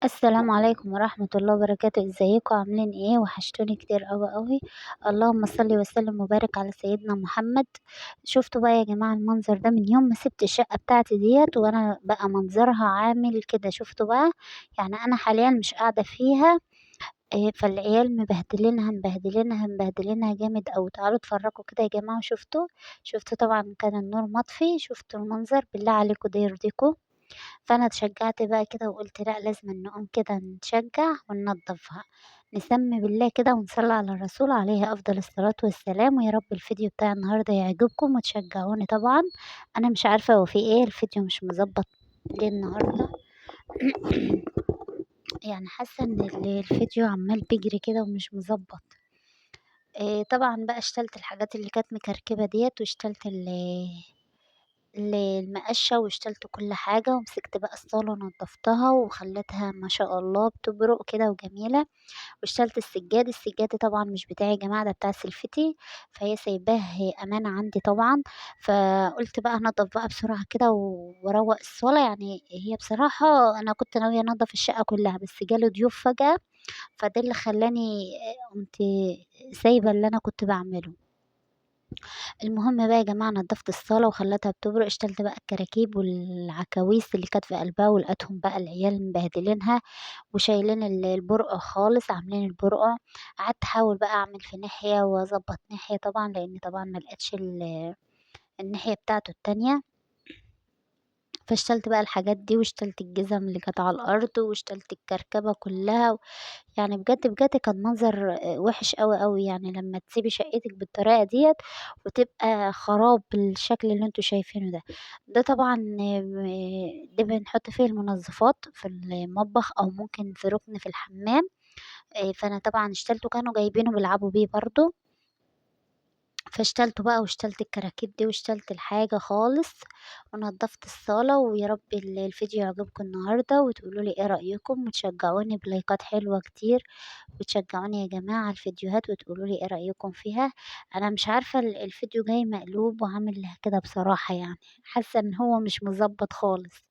السلام عليكم ورحمة الله وبركاته. ازيكم عاملين ايه؟ وحشتوني كتير قوي قوي. اللهم صل وسلم وبارك على سيدنا محمد. شفتوا بقى يا جماعة المنظر ده من يوم ما سبت الشقة بتاعتي ديت وانا بقى منظرها عامل كده. شفتوا بقى، يعني انا حاليا مش قاعدة فيها، فالعيال مبهدلينها مبهدلينها مبهدلينها جامد أوي. تعالوا اتفرجوا كده يا جماعة. شفتوا طبعا كان النور مطفي، شفتوا المنظر؟ بالله عليكم ده يرضيكم؟ فأنا اتشجعت بقى كده وقلت لا، لازم نقوم كده نتشجع وننضفها، نسمي بالله كده ونصلي على الرسول عليه أفضل الصلاة والسلام. ويا رب الفيديو بتاع النهاردة يعجبكم وتشجعوني. طبعا أنا مش عارفة هو في إيه، الفيديو مش مظبط ليه النهاردة. حاسة إن الفيديو عمال بيجري كده ومش مظبط. طبعا بقى اشتلت الحاجات اللي كانت مكركبة ديت، واشتلت المقشة، واشتلت كل حاجة، ومسكت بقى الصالة ونضفتها وخلتها ما شاء الله بتبرق كده وجميلة. واشتلت السجاد، السجاد طبعا مش بتاعي يا جماعة، ده بتاع سلفتي، فهي سايباه أمانة عندي طبعا. فقلت بقى انضف بقى بسرعة كده واروق الصالة. هي بصراحة أنا كنت ناوية انضف الشقة كلها، بس جالي ضيوف فجأة، فده اللي خلاني قمت سايبة اللي أنا كنت بعمله. المهم بقى يا جماعة نضفت الصالة وخلتها بتبرق. اشتلت بقى الكراكيب والعكاويس اللي كانت في قلبها، ولقيتهم بقى العيال مبهدلينها وشايلين البرقع خالص، عاملين البرقع. قعدت احاول بقى اعمل في ناحية واظبط ناحية طبعا، لان طبعا ما لقيتش الناحية بتاعته التانية. فاشتلت بقى الحاجات دي، واشتلت الجزم اللي كانت على الارض، واشتلت الكركبة كلها. بجد بجد كان منظر وحش قوي قوي، لما تسيبي شقتك بالطريقة ديت وتبقى خراب بالشكل اللي انتوا شايفينه ده. ده طبعا ده بنحط فيه المنظفات في المطبخ او ممكن في ركن في الحمام. فانا طبعا اشتلته، كانوا جايبينه بيلعبوا بيه برضو، فاشتلته بقى، واشتلت الكراكيب دي، واشتلت الحاجة خالص، ونضفت الصالة. ويا رب الفيديو يعجبكم النهاردة، وتقولوا لي ايه رأيكم، وتشجعوني بلايكات حلوة كتير، وتشجعوني يا جماعة على الفيديوهات، وتقولوا لي ايه رأيكم فيها. انا مش عارفة الفيديو جاي مقلوب وعامل كده بصراحة، حاسة ان هو مش مظبط خالص.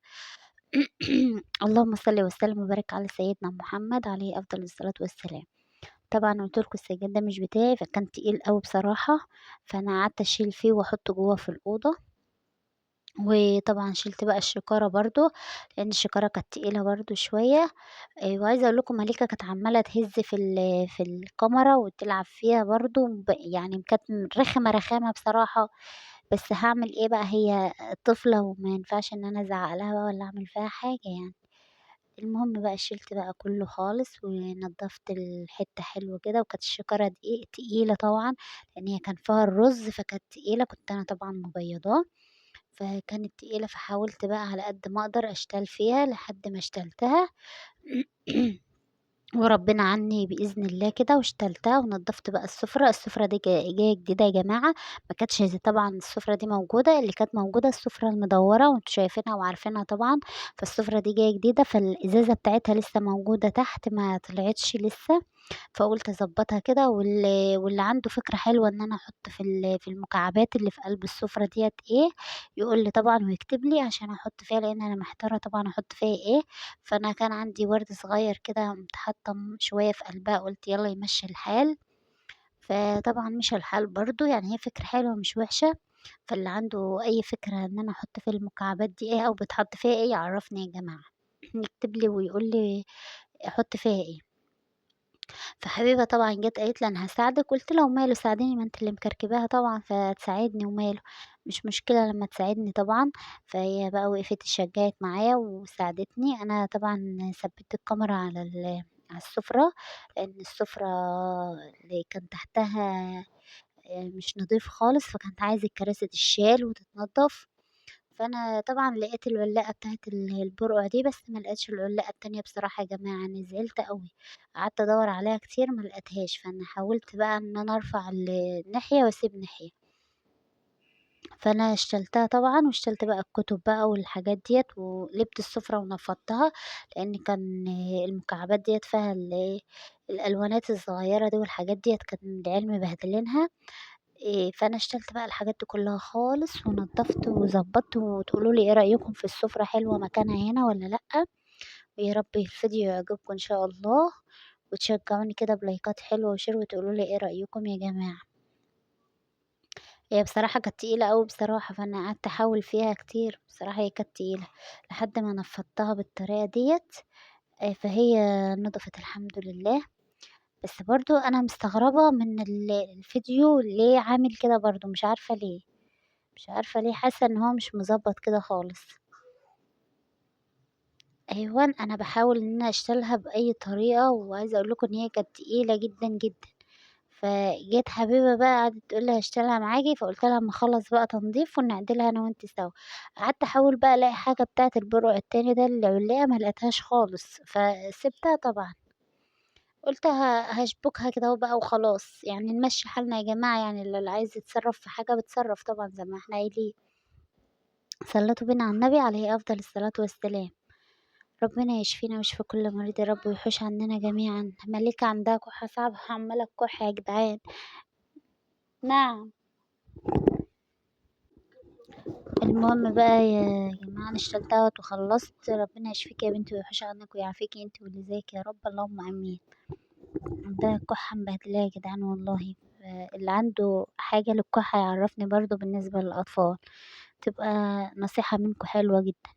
اللهم صل وسلم وبارك على سيدنا محمد عليه افضل الصلاة والسلام. طبعا قلت لكم السجاد ده مش بتاعي، فكان تقيل قوي بصراحة، فانا قعدت اشيل فيه واحطه جوه في الأوضة. وطبعا شلت بقى الشكارة برضو، لان الشكارة كانت تقيلة برضو شوية. وعايزة اقول لكم مليكة كانت عمالة تهز في الكاميرا وتلعب فيها برضو، كانت رخمة رخامة بصراحة، بس هعمل ايه بقى، هي طفلة وما ينفعش ان انا ازعق لها بقى ولا اعمل فيها حاجة. المهم بقى شلت بقى كله خالص ونضفت الحتة حلو كده، وكانت الشكارة دي تقيلة طبعا لان هي كان فيها الرز، فكانت تقيلة، كنت انا طبعا مبيضاه فكانت تقيلة، فحاولت بقى على قد ما اقدر اشتغل فيها لحد ما اشتلتها. وربنا عني بإذن الله كده، واشتلتها ونضفت بقى السفرة. السفرة دي جاية جديدة يا جماعة، ما كانتش طبعا السفرة دي موجودة، اللي كانت موجودة السفرة المدورة وانتوا شايفينها وعارفينها طبعا. فالسفرة دي جاية جديدة، فالإزازة بتاعتها لسه موجودة تحت ما طلعتش لسه، فقلت اظبطها كده. واللي عنده فكرة حلوة ان انا احط في المكعبات اللي في قلب السفرة ديت ايه، يقول لي طبعا ويكتب لي عشان احط فيها، لان انا محتارة طبعا احط فيها ايه. فانا كان عندي ورد صغير كده قمت حاطه شوية في قلبها، قلت يلا يمشي الحال، فطبعا مشى الحال برضو، هي فكرة حلوة مش وحشة. فاللي عنده اي فكرة ان انا احط في المكعبات دي ايه او بتحط فيها ايه يعرفني يا جماعة، يكتب لي ويقول لي احط فيها ايه. فحبيبة طبعا جت قالت لي انا هساعدك، قلت لها وماله ساعديني، ما انت اللي مكركباها طبعا فتساعدني وماله، مش مشكلة لما تساعدني طبعا. فهي بقى وقفت اتشجعت معايا وساعدتني. انا طبعا ثبت الكاميرا على السفرة، لان السفرة اللي كان تحتها مش نظيف خالص، فكانت عايزة الكراسي تتشال وتتنضف. فانا طبعا لقيت العلاقه بتاعت البرقع دي، بس ما لقيتش العلاقه التانية بصراحه يا جماعه، انا زعلت قوي، قعدت ادور عليها كتير ما لقيتهاش. فانا حاولت بقى ان انا ارفع الناحيه واسيب ناحيه، فانا اشتلتها طبعا، واشتلت بقى الكتب بقى والحاجات ديت، وقلبت السفره ونفضتها، لان كان المكعبات ديت فيها الالوانات الصغيره دي والحاجات ديت كان العيال مبهدلينها. فانا اشتلت بقى الحاجات دي كلها خالص ونضفت وظبطت. وتقولوا لي ايه رايكم في السفره، حلوه مكانها هنا ولا لا؟ ويا رب الفيديو يعجبكم إن شاء الله، وتشجعوني كده بلايكات حلوة و share، وتقولوا لي إيه رأيكم يا جماعة. هي بصراحة كانت تقيلة أوي بصراحة، فأنا قعدت أحاول فيها كتير بصراحة، هي كانت تقيلة لحد ما نفضتها بالطريقة ديت، فهي نضفت الحمد لله. بس برضو أنا مستغربة من الفيديو ليه عامل كده برضو، مش عارفة ليه، مش عارفة ليه، حاسة إن هو مش مظبط كده خالص. أيوة أنا بحاول إن أنا أشتغلها بأي طريقة، وعايزة أقول لكم إن هي كانت تقيلة جدا جدا. فجيت حبيبة بقى قعدت تقول لي هشتغلها معاكي، فقلت لها اما اخلص بقى تنظيف ونعدلها انا وانت سوا. قعدت احاول بقى الاقي حاجه بتاعه البرقع التاني ده اللي علقها، ما لقيتهاش خالص، فسبتها طبعا، قلت هشبكها كده اهو بقى وخلاص، يعني نمشي حالنا يا جماعه، يعني اللي عايز يتصرف في حاجه بتصرف طبعا زي ما احنا قايلين. صلاتوا بينا على النبي عليه افضل الصلاه والسلام. ربنا يشفينا ويشفي كل مريض يا رب، ويحوش عننا جميعا. مليكة عندها كحة صعبة، عمالة تكح يا جدعان. نعم. المهم بقى يا جماعة أنا اشتغلت وخلصت. ربنا يشفيك يا بنتي ويحوش عنك ويعافيكي انت واللي زيك يا رب، اللهم امين. عندها كحة مبهدلة يا جدعان والله، اللي عنده حاجة للكحة يعرفني برضو بالنسبة للأطفال، تبقى نصيحة منكم حلوة جدا.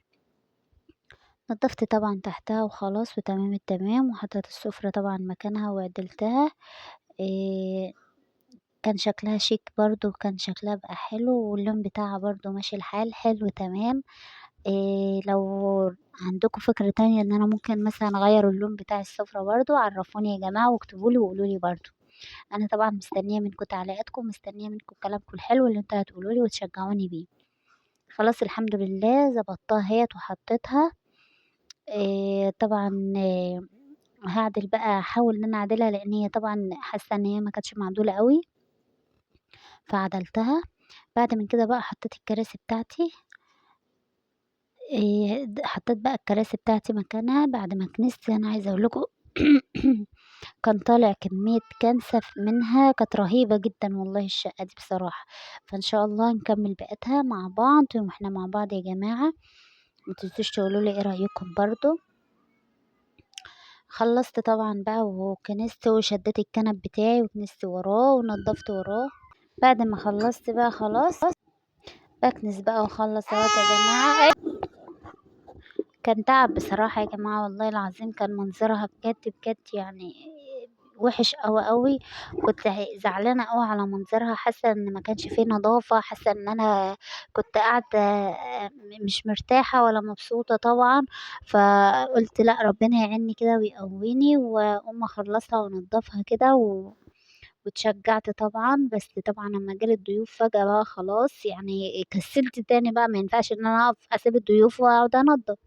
نضفت طبعا تحتها وخلاص وتمام التمام، وحطيت السفرة طبعا مكانها وعدلتها. كان شكلها شيك برضو، وكان شكلها بقى حلو، واللون بتاعها برضو ماشي الحال حلو تمام. لو عندكم فكرة تانية ان انا ممكن مثلا اغير اللون بتاع السفرة برضو عرفوني يا جماعة، واكتبولي وقولولي برضو. انا طبعا مستنية منكم تعليقاتكم، مستنية منكم كلامكم الحلو اللي انتوا هتقولولي وتشجعوني بيه. خلاص الحمد لله ظبطتها اهيت وحطيتها. طبعا، هعدل بقى، هحاول ان انا اعدلها لان هي طبعا حاسه ان هي ما كانتش معدوله قوي، فعدلتها. بعد من كده بقى حطيت الكراسي بتاعتي. حطيت بقى الكراسي بتاعتي مكانها بعد ما كنست. انا عايزه اقول لكم كان طالع كميه كنسه منها كانت رهيبه جدا والله الشقه دي بصراحه. فان شاء الله نكمل بقيتها مع بعض، واحنا مع بعض يا جماعه. ما تنسوش تقولوا لي ايه رايكم برضو. خلصت طبعا بقى وكنست وشديت الكنب بتاعي وكنست وراه ونضفت وراه. بعد ما خلصت بقى خلاص بكنس بقى واخلص اهوت يا جماعه. كان تعب بصراحه يا جماعه والله العظيم، كان منظرها بجد بجد وحش قوي قوي. كنت زعلانه قوي على منظرها، حاسه ان ما كانش فيه نظافه، حاسه ان انا كنت قاعده مش مرتاحه ولا مبسوطه طبعا. فقلت لا ربنا يعيني كده ويقويني واقوم اخلصها وانضفها كده واتشجعت طبعا. بس طبعا لما جالي الضيوف فجأة بقى خلاص كسلت تاني بقى، ما ينفعش ان انا اقف اسيب الضيوف واقعد انضف.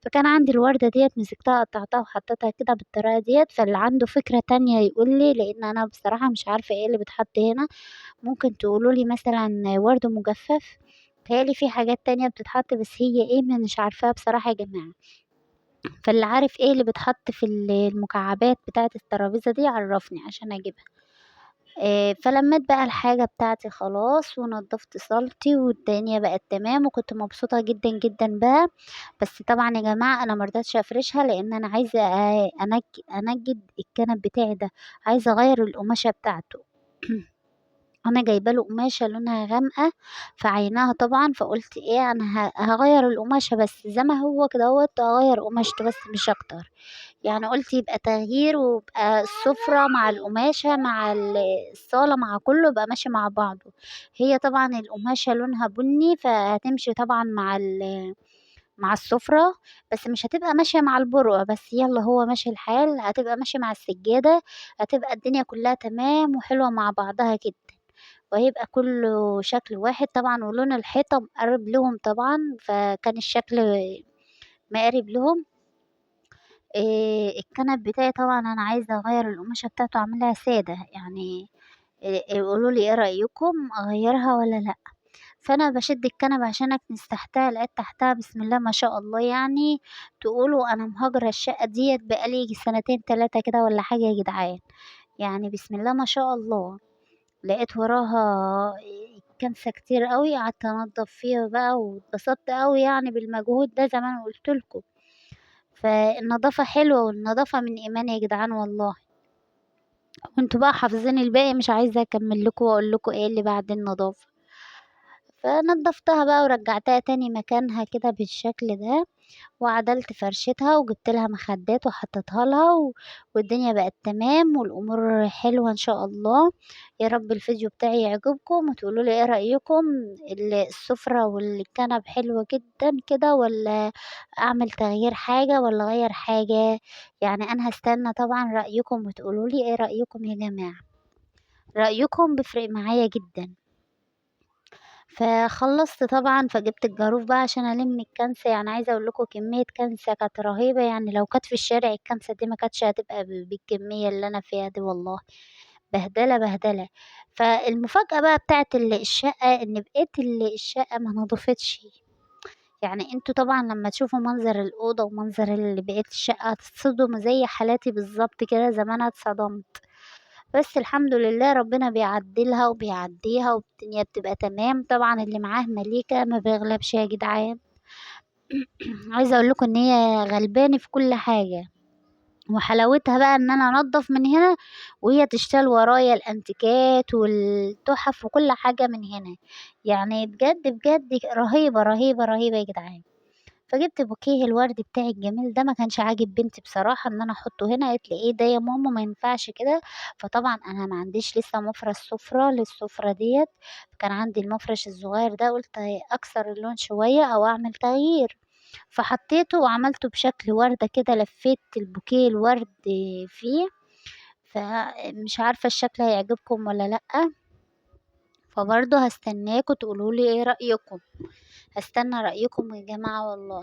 فكان عندي الوردة ديت مسكتها قطعتها وحطيتها كده بالطريقة ديت. فاللي عنده فكرة تانية يقول لي، لان انا بصراحة مش عارفة ايه اللي بيتحط هنا. ممكن تقولوا لي مثلا ورد مجفف، متهيألي في حاجات تانية بتتحط بس هي ايه مش عارفاها بصراحة يا جماعة. فاللي عارف ايه اللي بيتحط في المكعبات بتاعة الترابيزة دي عرفني عشان اجيبها. فلميت بقى الحاجة بتاعتي خلاص ونضفت صالتي والدنيا بقت تمام، وكنت مبسوطة جدا جدا بقى. بس طبعا يا جماعة انا مرضتش افرشها لان انا عايزة انجد الكنب بتاعي ده، عايزة اغير القماشة بتاعته. انا جايبه له قماشه لونها غامقه فعيناها طبعا، فقلت ايه انا هغير القماشه بس زي ما هو كده اهوت، هغير قماشته بس مش اكتر. قلت يبقى تغيير، ويبقى السفره مع القماشه مع الصاله مع كله يبقى ماشي مع بعضه. هي طبعا القماشه لونها بني فهتمشي طبعا مع السفرة، بس مش هتبقى ماشية مع البرقع، بس يلا هو ماشي الحال، هتبقى ماشية مع السجادة، هتبقى الدنيا كلها تمام وحلوة مع بعضها جدا، وهيبقى كله شكل واحد طبعا، ولون الحيطة مقرب لهم طبعا، فكان الشكل مقارب لهم. الكنب بتاعي طبعا انا عايزة اغير القماشة بتاعته، اعملها سادة، قولوا لي ايه رأيكم اغيرها ولا لا. فانا بشد الكنبه عشان اكنس تحتها، لقيت تحتها بسم الله ما شاء الله، تقولوا انا مهاجره الشقه ديت بقالي سنتين تلاتة كده ولا حاجه يا جدعان، بسم الله ما شاء الله. لقيت وراها كنسه كتير قوي، قعدت انضف فيها بقى واتبسطت قوي بالمجهود ده زي ما انا قلت لكم. فالنظافة حلوة، والنظافة من إيمان يا جدعان والله. وانتوا بقى حافظين الباقي، مش عايزة أكمل لكم وأقول لكم إيه اللي بعد النظافة. فنضفتها بقى ورجعتها تاني مكانها كده بالشكل ده، وعدلت فرشتها وجبت لها مخدات وحطيتها لها والدنيا بقت تمام والأمور حلوة إن شاء الله. يا رب الفيديو بتاعي يعجبكم وتقولوا لي إيه رأيكم، السفرة والكنب حلوة جدا كده، ولا أعمل تغيير حاجة ولا أغير حاجة؟ أنا هستنى طبعا رأيكم وتقولوا لي إيه رأيكم يا جماعة، رأيكم بيفرق معايا جدا. فخلصت طبعا، فجبت الجاروف بقى عشان الم الكنسه. عايزه اقول لكم كمية كنسه كانت رهيبة، لو كانت في الشارع الكنسه دي ما كانتش هتبقى بالكمية اللي انا فيها دي والله، بهدله بهدله. فالمفاجاه بقى بتاعت الشقة ان بقيت الشقة ما نضفتش. انتوا طبعا لما تشوفوا منظر الاوضة ومنظر بقية الشقة هتتصدموا زي حالاتي بالظبط كده، زي ما انا اتصدمت. بس الحمد لله ربنا بيعدلها وبيعديها والدنيا بتبقى تمام. طبعا اللي معاه مليكة ما بيغلبش يا جدعان. عايزه اقول لكم ان هي غلبانه في كل حاجة، وحلاوتها بقى ان انا انضف من هنا وهي تشتغل ورايا الانتيكات والتحف وكل حاجة من هنا. بجد بجد رهيبة رهيبة رهيبة يا جدعان. فجبت بوكيه الورد بتاعي الجميل ده، ما كانش عاجب بنتي بصراحة ان انا احطه هنا، قالت لي ايه ده يا ماما ما ينفعش كده. فطبعا انا ما عنديش لسه مفرش سفره للسفره ديت، كان عندي المفرش الصغير ده، قلت اكسر اللون شوية او اعمل تغيير، فحطيته وعملته بشكل ورده كده، لفيت البوكيه الورد فيه. فمش عارفه الشكل هيعجبكم ولا لا، فبرضه هستناكم تقولوا لي ايه رايكم، هستنى رايكم يا جماعة والله.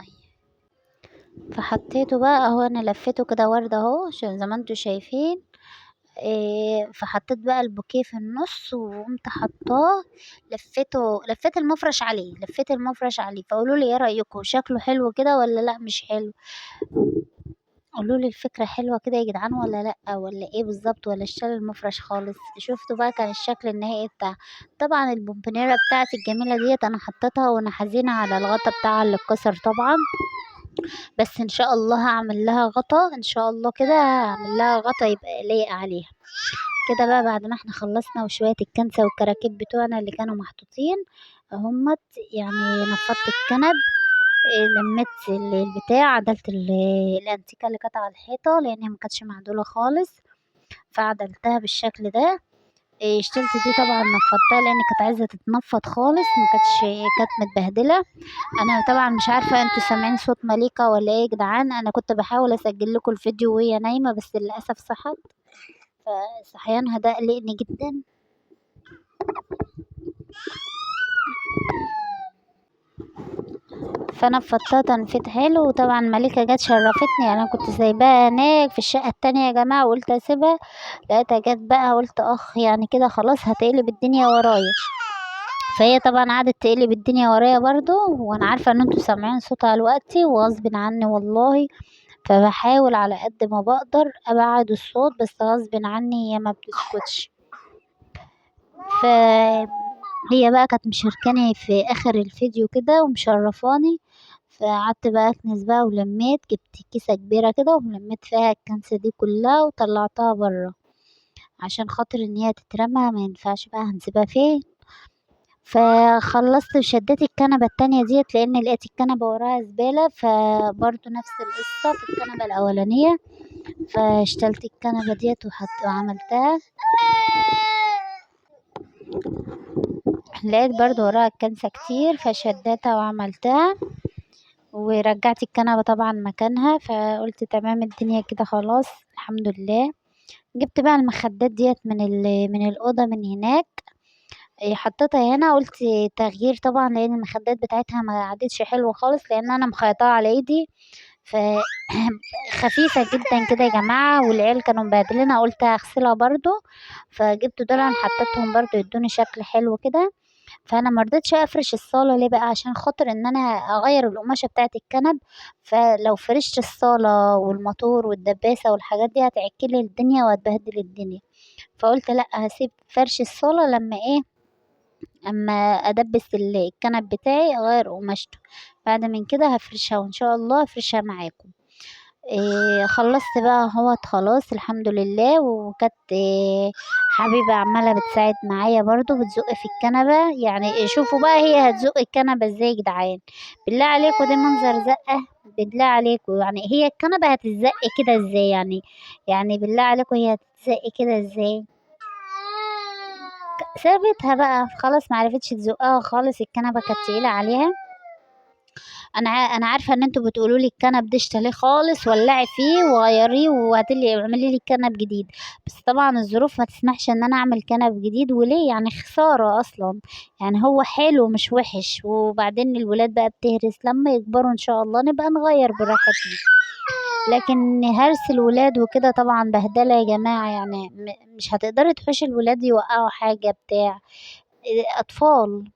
فحطيته بقى اهو، انا لفيته كده ورده اهو عشان زي ما انتوا شايفين. فحطيت بقى البوكيه في النص وقمت حطاه، لفيت المفرش عليه، لفيت المفرش عليه. فقولوا لي ايه رايكم، شكله حلو كده ولا لا مش حلو؟ قولوا لي الفكرة حلوة كده يا جدعان ولا لا، ولا ايه بالظبط، ولا اشتري المفرش خالص؟ شفتوا بقى كان الشكل النهائي بتاعه. طبعا البونبونيره بتاعتي الجميلة ديت انا حطيتها وانا حزينة على الغطا بتاعها اللي اتكسر طبعا، بس ان شاء الله هعمل لها غطا ان شاء الله كده، هعمل لها غطا يبقى لايق عليها كده. بقى بعد ما احنا خلصنا وشوية الكنسه والكراكيب بتوعنا اللي كانوا محطوطين اهمت، نفضت الكنب، لميت البتاع، عدلت الانتيكه اللي كانت على الحيطة لان ما كانتش معدوله خالص، فعدلتها بالشكل ده. اشتلت دي طبعا نفضتها لان كانت عايزه تتنفض خالص، ما كانتش، كانت متبهدله. انا طبعا مش عارفه انتوا سامعين صوت مليكة ولا ايه يا جدعان، انا كنت بحاول اسجل لكم الفيديو وهي نايمة بس للاسف صحت، فصحيانها ده قلقني جدا. فانا فضتها تنفيض حلو. وطبعا مليكة جت شرفتني، انا كنت سايباها هناك في الشقة التانية يا جماعة وقلت اسيبها، لقيتها جت بقى، قلت اخ كده خلاص هتقلب الدنيا ورايا. فهي طبعا قعدت تقلب الدنيا ورايا برضو، وانا عارفه ان انتوا سامعين صوتها دلوقتي وغصب عني والله، فبحاول على قد ما بقدر ابعد الصوت بس غصب عني هي ما بتسكتش. فهي بقى كانت مشاركاني في اخر الفيديو كده ومشرفاني، فقعدت بقى اكنس بقى ولميت، جبت كيسه كبيرة كده ولميت فيها الكنسه دي كلها وطلعتها بره عشان خاطر ان هي تترمى، ما ينفعش بقى هنسيبها فين. فخلصت وشديت الكنبة التانية ديت لان لقيت الكنبة وراها زبالة، فبرضو نفس القصة في الكنبة الاولانية، فاشتلت الكنبة ديت وعملتها، لقيت برضو وراها الكنسه كتير فشدتها وعملتها ورجعت الكنبة طبعا مكانها. فقلت تمام الدنيا كده خلاص الحمد لله. جبت بقى المخدات ديت من الاوضة من هناك، حطيتها هنا، قلت تغيير طبعا لان المخدات بتاعتها ما عادتش حلوة خالص لان انا مخيطاها على ايدي، ف خفيفة جدا كده يا جماعة، والعيال كانوا مبهدلينها، قلت هغسلها برضو، فجبت دول انا حطيتهم برضو يدوني شكل حلو كده. فانا ما رضيتش افرش الصاله ليه بقى؟ عشان خاطر ان انا اغير القماشه بتاعه الكنب، فلو فرشت الصاله والموتور والدباسه والحاجات دي هتعكلي الدنيا وهتبهدل الدنيا، فقلت لا هسيب فرش الصاله لما ايه، اما ادبس الكنب بتاعي اغير قماشته، بعد من كده هفرشها وان شاء الله هفرشها معاكم. خلصت بقى اهوت خلاص الحمد لله. وكانت حبيبة عمالة بتساعد معايا برضو، بتزق في الكنبة. يعني شوفوا بقى هي هتزق الكنبة ازاي يا جدعان، بالله عليكم ده منظر زقة، بالله عليكم يعني هي الكنبة هتتزق كده ازاي؟ يعني بالله عليكم هي هتتزق كده ازاي؟ سابتها بقى خلاص، ما عرفتش تزقها خالص، الكنبة كانت تقيلة عليها. انا عارفه ان انتوا بتقولوا لي الكنب ده اشتريه خالص، ولعي فيه وغيريه وهاتلي واعملي لي كنب جديد، بس طبعا الظروف ما تسمحش ان انا اعمل كنب جديد، وليه يعني خسارة اصلا، يعني هو حلو مش وحش. وبعدين الولاد بقى بتهرس، لما يكبروا ان شاء الله نبقى نغير براحتنا، لكن هرس الولاد وكده طبعا بهدله يا جماعة، يعني مش هتقدري تحوشي الولاد يوقعوا حاجة بتاع، اطفال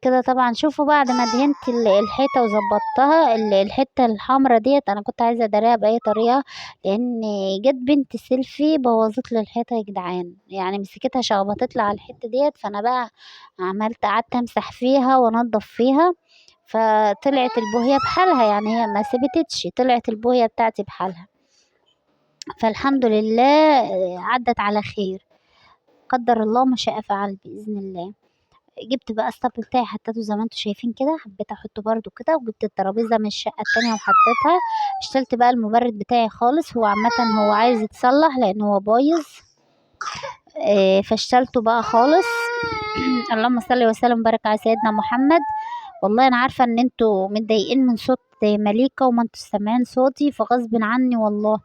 كده. طبعا شوفوا بعد ما دهنت الحيطة وظبطتها، الحتة الحمرا ديت انا كنت عايزه اداريها باي طريقه، لان جت بنت سيلفي بوظت لي الحيطة يا جدعان، يعني مسكتها شخبطت لي على الحتة ديت، فانا بقى قعدت امسح فيها وانضف فيها، فطلعت البوهيه بحالها، يعني هي ما ثبتتش، طلعت البوهيه بتاعتي بحالها، فالحمد لله عدت على خير، قدر الله ما شاء فعل باذن الله. جبت بقى الصب بتاعي حطيته زي ما انتم شايفين كده، حبيت احطه برده كده، وجبت الترابيزة من الشقة التانية وحطيتها. اشتلت بقى المبرد بتاعي خالص، هو عامة هو عايز يتصلح لان هو بايظ، فاشتلته بقى خالص. اللهم صل وسلم وبارك على سيدنا محمد. والله انا عارفه ان انتوا متضايقين من صوت مليكة وما انتوا سامعين صوتي، فغصب عني والله.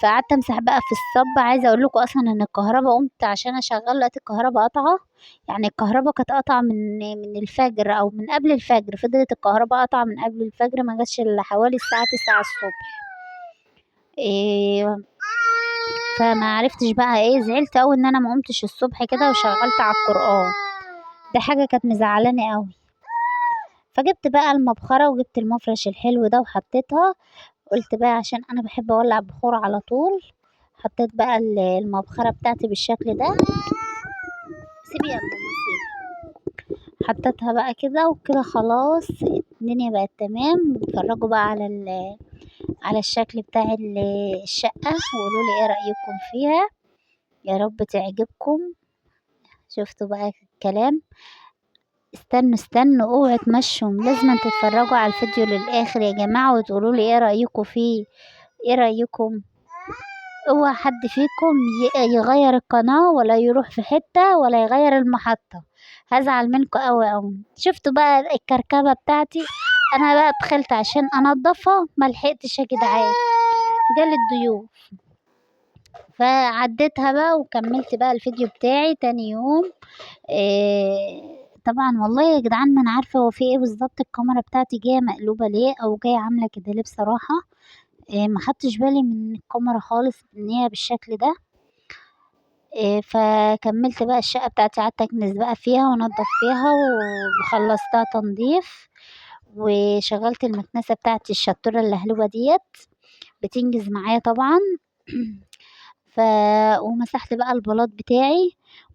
فقعدت امسح بقى في الصب. عايزه اقول لكم اصلا ان الكهرباء قمت عشان اشغل لقيت الكهرباء قطعه، يعني الكهرباء كانت قطعه من الفجر او من قبل الفجر، فضلت الكهرباء قطعه من قبل الفجر، ما جاتش الا حوالي الساعة 9 الصبح. فما عرفتش بقى ايه، زعلت قوي ان انا ما قمتش الصبح كده وشغلت على القران، ده حاجة كانت مزعلاني قوي. فجبت بقى المبخره وجبت المفرش الحلو ده وحطيتها، قلت بقى عشان انا بحب اولع بخور على طول، حطيت بقى المبخره بتاعتي بالشكل ده. سيبي يا ماما سيبي، حطيتها بقى كده وكده، خلاص الدنيا بقت تمام. اتفرجوا بقى على الشكل بتاع الشقة وقولوا لي ايه رايكم فيها، يا رب تعجبكم. شفتوا بقى الكلام؟ استنوا استنوا، اوعوا تمشوا، لازم تتفرجوا على الفيديو للاخر يا جماعة وتقولوا لي ايه رايكم فيه، ايه رايكم. اوعى حد فيكم يغير القناة ولا يروح في حتة ولا يغير المحطة، هزعل منكم قوي قوي. شفتوا بقى الكركبه بتاعتي؟ انا بقى دخلت عشان انضفها ما لحقتش يا جدعان، جالي الضيوف، فعديتها بقى وكملت بقى الفيديو بتاعي تاني يوم. طبعا والله يا جدعان ما انا عارفه هو في ايه بالظبط، الكاميرا بتاعتي جاية مقلوبة ليه او جاية عامله كده ليه بصراحة، ما خدتش بالي من الكاميرا خالص ان هي بالشكل ده. فكملت بقى الشقة بتاعتي، قعدت اكنس بقى فيها وانضف فيها وخلصتها تنظيف، وشغلت المكنسة بتاعتي الشطوره اللهلوبه ديت بتنجز معايا طبعا. ومسحت بقى البلاط بتاعي.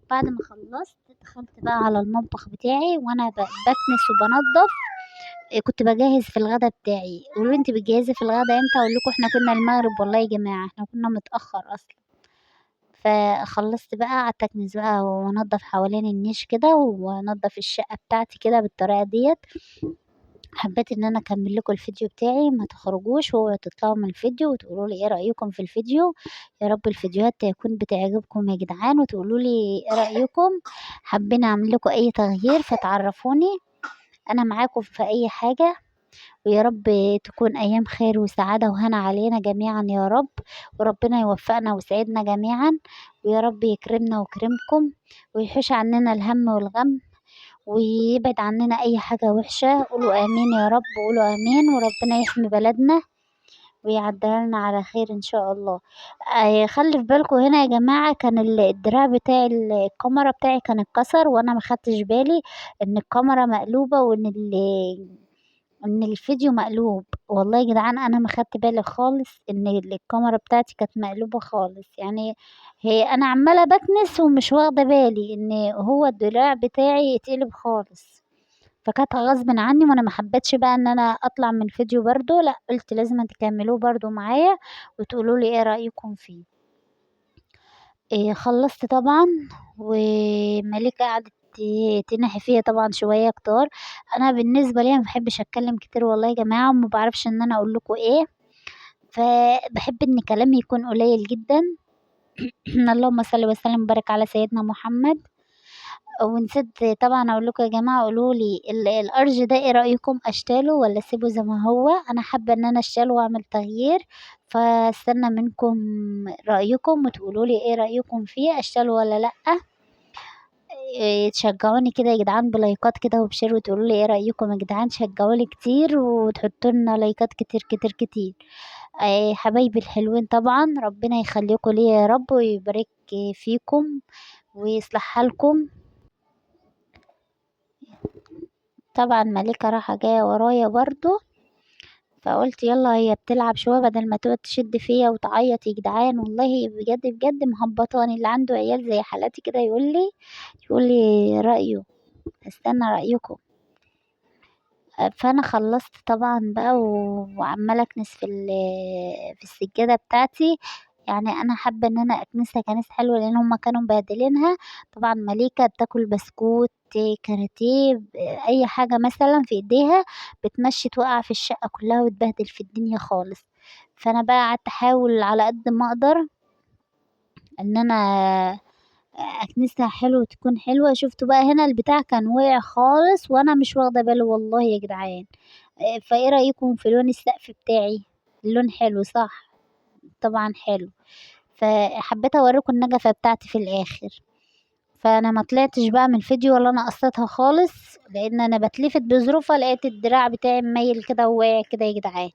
بعد ما خلصت دخلت بقى على المطبخ بتاعي وانا بكنس وبنضف، كنت بجهز في الغدا بتاعي. قولوا لي انت بتجهزي في الغدا امتى؟ اقول لكم احنا كنا المغرب والله يا جماعة، احنا كنا متاخر اصلا. فخلصت بقى قعدت اكنس بقى وانضف حوالين النيش كده وانضف الشقة بتاعتي كده بالطريقة ديت. حبيت ان انا اكمل لكم الفيديو بتاعي، ما تخرجوش واوعوا تطلعوا من الفيديو وتقولوا لي ايه رايكم في الفيديو. يا رب الفيديوهات تكون بتعجبكم يا جدعان وتقولوا لي ايه رايكم. حابين اعمل لكم اي تغيير فتعرفوني، انا معاكم في اي حاجة. ويا رب تكون ايام خير وسعادة وهنا علينا جميعا يا رب، وربنا يوفقنا ويسعدنا جميعا، ويا رب يكرمنا ويكرمكم ويحوش عننا الهم والغم ويبعد عننا اي حاجة وحشة. قولوا امين يا رب، قولوا امين، وربنا يحمي بلدنا ويعديها لنا على خير ان شاء الله. خلي في بالكم هنا يا جماعة، كان الدراع بتاع الكاميرا بتاعي كان اتكسر، وانا ما خدتش بالي ان الكاميرا مقلوبة وان ان الفيديو مقلوب. والله يا جدعان انا ما خدت بالي خالص ان الكاميرا بتاعتي كانت مقلوبة خالص، يعني هي انا عماله بكنس ومش واخده بالي ان هو الدراع بتاعي يتقلب خالص. فكانت غصب عني، وانا ما حبيتش بقى ان انا اطلع من الفيديو برضو، لا قلت لازم تكملوه برضو معايا وتقولوا لي ايه رايكم فيه. خلصت طبعا، ومليكة قعدت تنحي فيا طبعا شوية كتار. انا بالنسبة لي ما بحبش اتكلم كتير والله يا جماعة، وما بعرفش ان انا اقول لكم ايه، فبحب ان كلامي يكون قليل جدا. اللهم صل وسلم وبارك على سيدنا محمد. ونسيت طبعا اقول لكم يا جماعة، قولوا لي الارج ده ايه رايكم، اشتاله ولا اسيبه زي ما هو؟ انا حابة ان انا اشتاله واعمل تغيير، فاستنى منكم رايكم وتقولوا لي ايه رايكم فيه، اشتاله ولا لا. تشجعوني كده يا جدعان بلايكات كده وبشير، وتقولوا لي ايه رايكم يا جدعان، شجعوني كتير وتحطوا لنا لايكات كتير كتير كتير. حبايبي الحلوين طبعا ربنا يخليكم ليا يا رب، ويبارك فيكم ويصلح حالكم. طبعا مليكة رايحة جاية ورايا برضو، فقلت يلا هي بتلعب شوية بدل ما تقعد تشد فيا وتعيط يا جدعان. والله بجد بجد مهبطاني، اللي عنده عيال زي حالاتي كده يقول لي رأيه، استنى رأيكم. فانا خلصت طبعا بقى وعماله اكنس في السجادة بتاعتي. انا حابة ان انا اكنسها كنس حلو لان هما كانوا مبهدلينها. طبعا مليكة بتاكل بسكوت، كاراتيه، اي حاجة مثلا في ايديها بتمشي توقع في الشقة كلها وتبهدل في الدنيا خالص. فانا بقى قعدت احاول على قد ما اقدر ان انا اكنسها حلو وتكون حلوة. شفتوا بقى هنا البتاع كان وقع خالص وانا مش واخده بالي والله يا جدعان. فايه رايكم في لون السقف بتاعي؟ اللون حلو صح؟ طبعا حلو. فحبيت اوريكم النجفه بتاعتي في الاخر. فانا ما طلعتش بقى من الفيديو ولا انا قصيتها خالص، لان انا بتلفت بظروفها، لقيت الدراع بتاعي مايل كده وواقع كده يا جدعان.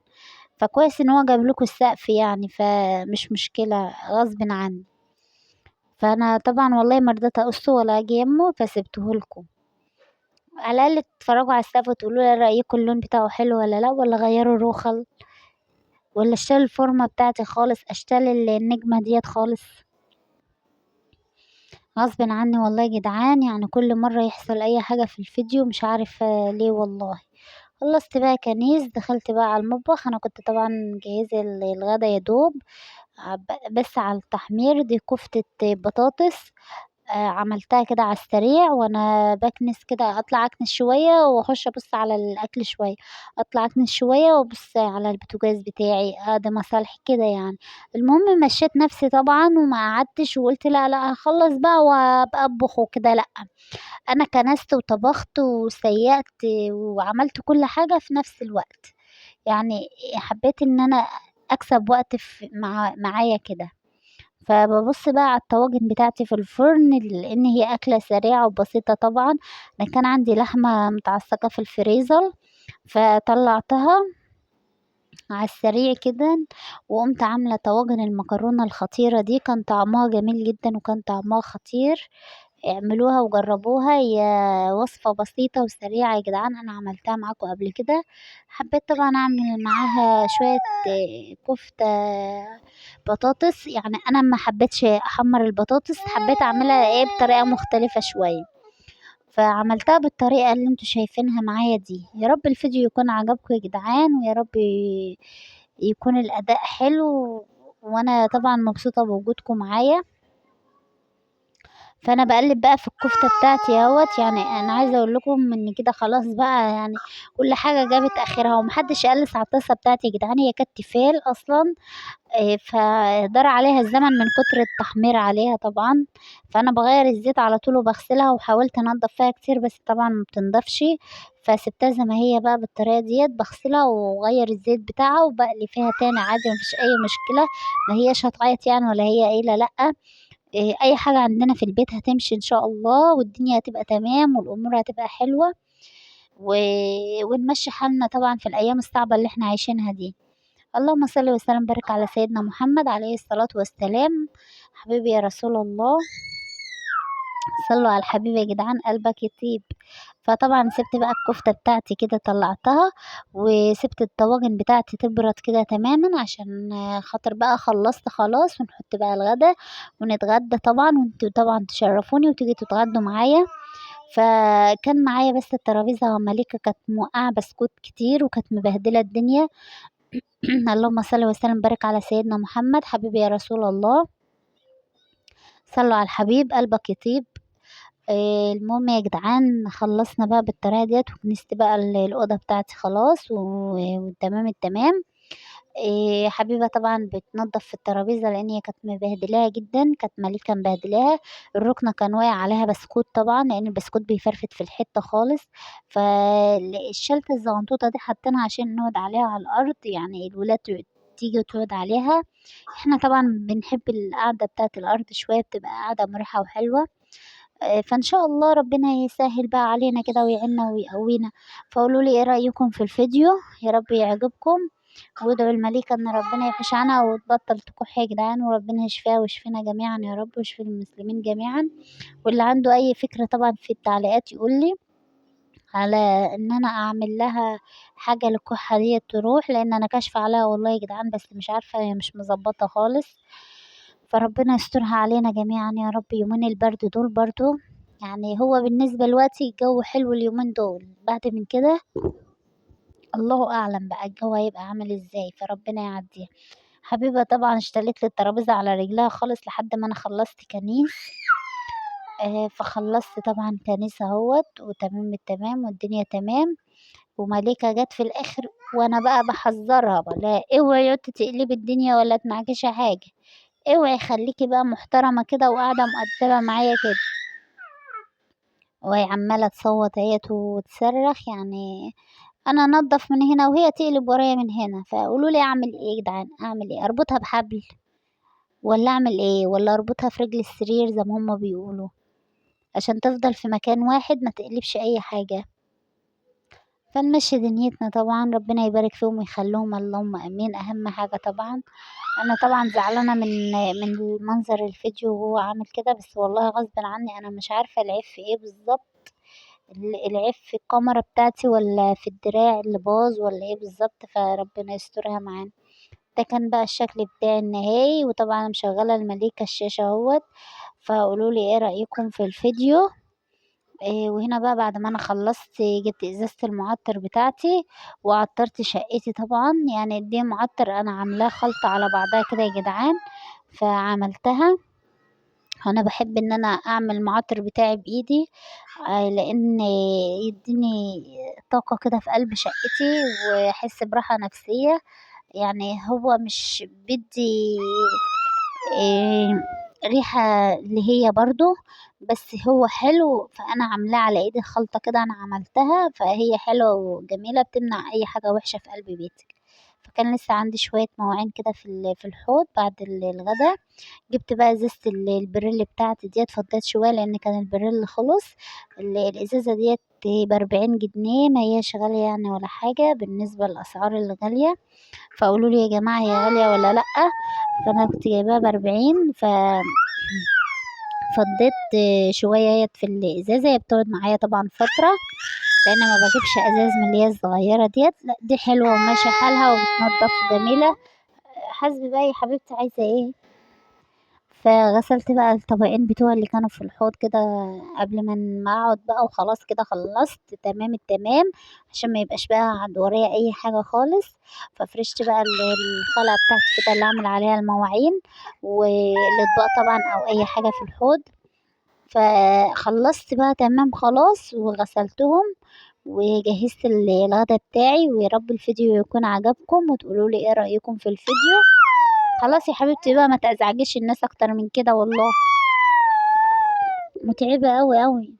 فكويس ان هو جاب لكم السقف يعني، فمش مشكلة غصب عني. فانا طبعا والله ما رضيت اقصه ولا اجي يمه، فسبته لكم على الاقل تتفرجوا على السقف وتقولوا لي رايكم اللون بتاعه حلو ولا لا، ولا غيروا الروخل، ولا اشتري الفورمة بتاعتي خالص، اشتري النجمة ديت خالص. غصب عني والله يا جدعان، كل مرة يحصل اي حاجة في الفيديو مش عارفه ليه والله. خلصت بقى كنيس، دخلت بقى على المطبخ. انا كنت طبعا مجهزة الغدا يا دوب، بس على التحمير. دي كفته بطاطس، عملتها كده على السريع وانا بكنس كده، اطلع اكنس شوية واخش ابص على الاكل شوية، اطلع اكنس شوية وابص على البوتاجاز بتاعي، ده مصالح كده يعني. المهم مشيت نفسي طبعا وما قعدتش وقلت لا لا هخلص بقى وابقى اطبخ وكده، لا انا كنست وطبخت وسيقت وعملت كل حاجة في نفس الوقت. حبيت ان انا اكسب وقت معايا كده. فببص بقى على الطواجن بتاعتي في الفرن، لان هي اكله سريعة وبسيطة. طبعا انا كان عندي لحمه متعصجه في الفريزر فطلعتها على السريع كده، وقمت عامله طواجن المكرونه الخطيرة دي، كان طعمها جميل جدا وكان طعمها خطير. اعملوها وجربوها، هي وصفه بسيطة وسريعة يا جدعان، انا عملتها معاكم قبل كده. حبيت طبعا اعمل معاها شوية كفته بطاطس، انا ما حبيتش احمر البطاطس، حبيت اعملها بطريقة مختلفة شوية، فعملتها بالطريقة اللي انتوا شايفينها معايا دي. يا رب الفيديو يكون عجبكم يا جدعان، ويا رب يكون الاداء حلو، وانا طبعا مبسوطة بوجودكم معايا. فانا بقلب بقى في الكفتة بتاعتي اهوت، انا عايزه اقول لكم ان كده خلاص بقى، كل حاجة جابت اخرها، ومحدش قلس على الطاسه بتاعتي يا جدعان، هي كانت تيفال اصلا، فدار عليها الزمن من كتر التحمير عليها طبعا. فانا بغير الزيت على طول وبغسلها، وحاولت انضف فيها كتير بس طبعا ما بتنضفش، فسبتها زي ما هي بقى بالطريقة ديت، بغسلها واغير الزيت بتاعها وبقلي فيها تاني عادي، مفيش اي مشكلة، ما هياش هتعيط ولا هي قايله لا، اي حاجة عندنا في البيت هتمشي ان شاء الله، والدنيا هتبقى تمام والامور هتبقى حلوة، ونمشي حالنا طبعا في الايام الصعبة اللي احنا عايشينها دي. اللهم صل وسلم وبارك على سيدنا محمد عليه الصلاة والسلام. حبيبي يا رسول الله، صلوا على الحبيب يا جدعان، قلبك يطيب. فطبعا سبت بقى الكفتة بتاعتي كده طلعتها، وسبت الطواجن بتاعتي تبرد كده تماما عشان خاطر بقى خلصت خلاص، ونحط بقى الغدا ونتغدى طبعا، وانتوا طبعا تشرفوني وتيجي تتغدوا معايا. فكان معايا بس الترابيزة، مليكة كانت موقعة بسكوت كتير وكانت مبهدلة الدنيا. اللهم صل وسلم وبارك على سيدنا محمد حبيبي يا رسول الله، صلوا على الحبيب قلبك يطيب. المهم يا جدعان خلصنا بقى بالطريقة ديت، وكنست بقى الأوضة بتاعتي خلاص وتمام التمام. حبيبة طبعا بتنظف في الترابيزة لأن هي كانت مبهدلاها جدا، كانت مليكة مبهدلاها. الركنة كان واقع عليها بسكوت طبعا لأن البسكوت بيفرفت في الحتة خالص، فالشلتة الزغنطوطة دي حاطينها عشان نقعد عليها على الأرض، يعني الولاد تيجي وتقعد عليها. احنا طبعا بنحب القعدة بتاعت الأرض شوية، بتبقى قعدة مريحة وحلوة. فإن شاء الله ربنا يسهل بقى علينا كده ويعيننا ويقوينا. فقولوا لي ايه رأيكم في الفيديو، يا رب يعجبكم، وادعوا المليكة ان ربنا يحوش عنها وتبطل تكح يا جدعان، وربنا يشفيها ويشفينا جميعا يا رب، ويشفي المسلمين جميعا. واللي عنده اي فكرة طبعا في التعليقات يقول لي على ان انا اعمل لها حاجة للكحة ديت تروح، لان انا كاشفة عليها والله يا جدعان، بس مش عارفة هي مش مظبطة خالص. فربنا يسترها علينا جميعا يا رب. يومين البرد دول برضو، هو بالنسبة لوقتي الجو حلو اليومين دول، بعد من كده الله اعلم بقى الجو هيبقى عامل ازاي، فربنا يعديها. حبيبة طبعا اشتلت لي الترابيزة على رجلها خالص لحد ما انا خلصت كنيس. فخلصت طبعا كنيس اهوت وتمام التمام والدنيا تمام. ومليكة جت في الاخر وانا بقى بحذرها بقى، لا اوعي تقلبي الدنيا ولا تنعكشي حاجة، اوعي خليكي بقى محترمة كده وقاعدة مؤدبة معايا كده. وهي عمالة تصوت اهيت وتصرخ، انا انضف من هنا وهي تقلب ورايا من هنا. فقولوا لي اعمل ايه يا جدعان، اعمل ايه؟ اربطها بحبل ولا اعمل ايه؟ ولا اربطها في رجل السرير زي ما هما بيقولوا عشان تفضل في مكان واحد ما تقلبش اي حاجة. فنمشي دنيتنا طبعا، ربنا يبارك فيهم ويخليهم، اللهم امين. اهم حاجة طبعا انا طبعا زعلانة من منظر الفيديو وهو عامل كده، بس والله غصب عني انا مش عارفة العيب في ايه بالظبط، العيب في الكاميرا بتاعتي ولا في الدراع اللي باظ ولا ايه بالظبط، فربنا يسترها معانا. ده كان بقى الشكل بتاعي النهائي، وطبعا انا مشغله المليكه الشاشه اهوت. فقولوا لي ايه رايكم في الفيديو. وهنا بقى بعد ما انا خلصت جبت ازازه المعطر بتاعتي وعطرت شقتي طبعا، دي معطر انا عاملاه خلطه على بعضها كده يا جدعان، فعملتها. انا بحب ان انا اعمل المعطر بتاعي بايدي، لان يديني طاقه كده في قلب شقتي واحس براحه نفسيه. هو مش بدي، ريحه اللي هي برضو، بس هو حلو، فانا عاملاه على ايدي خلطه كده انا عملتها، فهي حلوه وجميله بتمنع اي حاجه وحشه في قلب بيتك. فكان لسه عندي شويه مواعين كده في الحوض بعد الغدا. جبت بقى ازازه البريل بتاعتي ديت، فضيت شويه لان كان البريل خلص. الازازه ديت ب40 جنيه، ما هياش غاليه ولا حاجه بالنسبه للاسعار الغاليه. فقولوا لي يا جماعه هي غاليه ولا لا؟ فانا كنت جايباها ب40، ف فضيت شويه هي في الازازه. هي بتقعد معايا طبعا فتره لان ما بجيبش ازاز من اللي هي الصغيره ديت، لا دي حلوه وماشيه حالها وبتنضف وجميله. حاسبي بقى يا حبيبتي عايزه ايه. فغسلت بقى الطبقين بتوع اللي كانوا في الحوض كده قبل ما اقعد بقى، وخلاص كده خلصت تمام التمام عشان ما يبقاش بقى عند ورايا اي حاجه خالص. ففرشت بقى الخلقه بتاعتي كده اللي اعمل عليها المواعين والاطباق طبعا او اي حاجه في الحوض. فخلصت بقى تمام خلاص وغسلتهم وجهزت الغدا بتاعي. ويا رب الفيديو يكون عجبكم وتقولوا لي ايه رايكم في الفيديو. خلاص يا حبيبتي بقى ما تزعجيش الناس اكتر من كده، والله متعبه قوي قوي.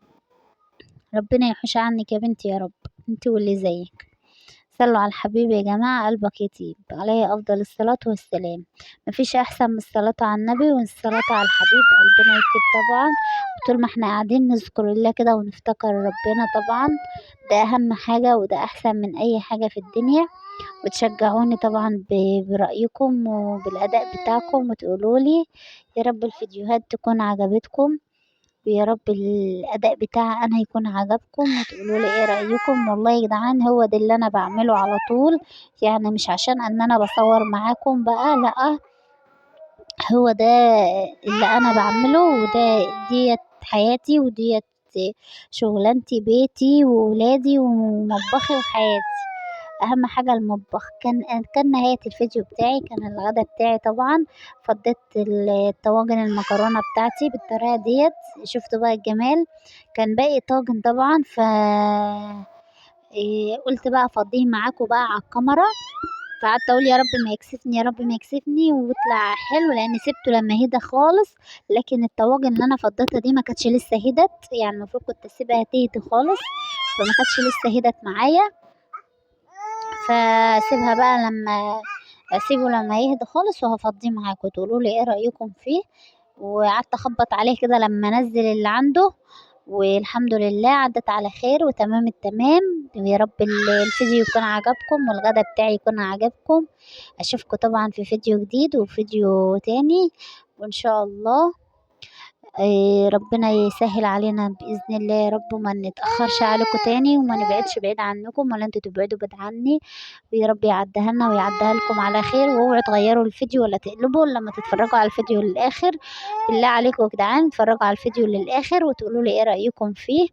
ربنا يحوش عنك يا بنتي يا رب، انت واللي زيك. صلوا على الحبيب يا جماعه، قلبك يطيب، عليه افضل الصلاه والسلام. مفيش احسن من الصلاه على النبي والصلاه على الحبيب، قلبنا يطيب طبعا. وطول ما احنا قاعدين نذكر الله كده ونفتكر ربنا طبعا، ده اهم حاجه وده احسن من اي حاجه في الدنيا. وتشجعوني طبعا برأيكم وبالأداء بتاعكم، وتقولوا لي يا رب الفيديوهات تكون عجبتكم، ويا رب الأداء بتاعي أنا يكون عجبكم، وتقولوا لي إيه رأيكم. والله يا جدعان هو ده اللي أنا بعمله على طول، مش عشان إن أنا بصور معاكم بقى، لأ هو ده اللي أنا بعمله، وده ديت حياتي وديت شغلانتي بيتي وولادي ومطبخي وحياتي، اهم حاجة المطبخ. كان نهاية الفيديو بتاعي كان الغدا بتاعي. طبعا فضيت الطواجن المكرونه بتاعتي بالطريقة ديت، شفتوا بقى الجمال. كان باقي طاجن طبعا، ف قلت بقى افضيه معاكم بقى على الكاميرا، فقعدت اقول يا رب ما يكسفني يا رب ما يكسفني ويطلع حلو، لان سبته لما هدى خالص. لكن الطواجن اللي انا فضيتها دي ما كانتش لسه هدت، يعني المفروض كنت اسيبها تهدي خالص، فما كانتش لسه هدت معايا، فاسيبها بقى لما اسيبه لما يهدى خالص وهفضيه معاكم تقولوا لي ايه رايكم فيه. وقعدت اخبط عليه كده لما نزل اللي عنده، والحمد لله عدت على خير وتمام التمام. ويا رب الفيديو يكون عجبكم والغدا بتاعي يكون عجبكم. اشوفكم طبعا في فيديو جديد وفيديو تاني، وان شاء الله ربنا يسهل علينا باذن الله يا رب، وما نتاخرش عليكم تاني وما نبعدش بعيد عنكم ولا انتوا تبعدوا بعيد عني، ويا رب يعديها لنا ويعديها لكم على خير. واوعوا تغيروا الفيديو ولا تقلبوا لما تتفرجوا على الفيديو للاخر، بالله عليكم يا جدعان اتفرجوا على الفيديو للاخر وتقولوا لي ايه رايكم فيه.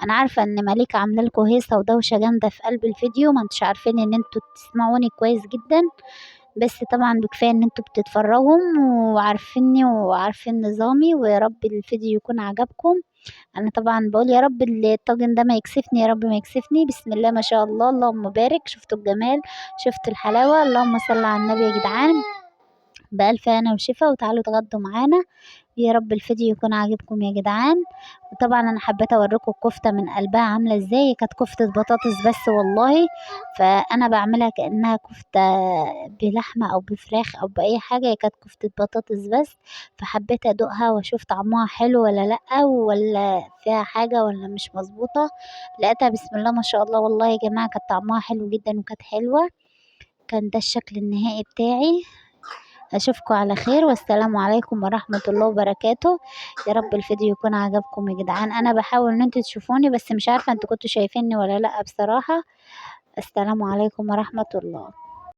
انا عارفه ان مليكة عامله لكم هيصه ودوشه جامدة في قلب الفيديو، ما انتوش عارفين ان انتوا تسمعوني كويس جدا، بس طبعا بكفايه ان انتوا بتتفرجوا وعارفيني وعارفين نظامي. ويا رب الفيديو يكون عجبكم. انا طبعا بقول يا رب الطاجن ده ما يكسفني، يا رب ما يكسفني. بسم الله ما شاء الله، اللهم بارك. شفتوا الجمال، شفتوا الحلاوة، اللهم صل على النبي يا جدعان. بألف هنا وشفا، وتعالوا اتغدوا معانا. يا رب الفيديو يكون عاجبكم يا جدعان. وطبعا انا حبيت اوريكم الكفتة من قلبها عامله ازاي، كانت كفته بطاطس بس والله، فانا بعملها كانها كفته بلحمه او بفراخ او باي حاجة، هي كانت كفته بطاطس بس، فحبيت ادوقها واشوف طعمها حلو ولا لا، ولا فيها حاجة ولا مش مظبوطة. لقيتها بسم الله ما شاء الله والله يا جماعة كانت طعمها حلو جدا وكانت حلوة. كان ده الشكل النهائي بتاعي. اشوفكم على خير، والسلام عليكم ورحمة الله وبركاته. يا رب الفيديو يكون عجبكم يا جدعان. انا بحاول ان انتوا تشوفوني بس مش عارفة انتوا كنتوا شايفيني ولا لا بصراحة. السلام عليكم ورحمة الله.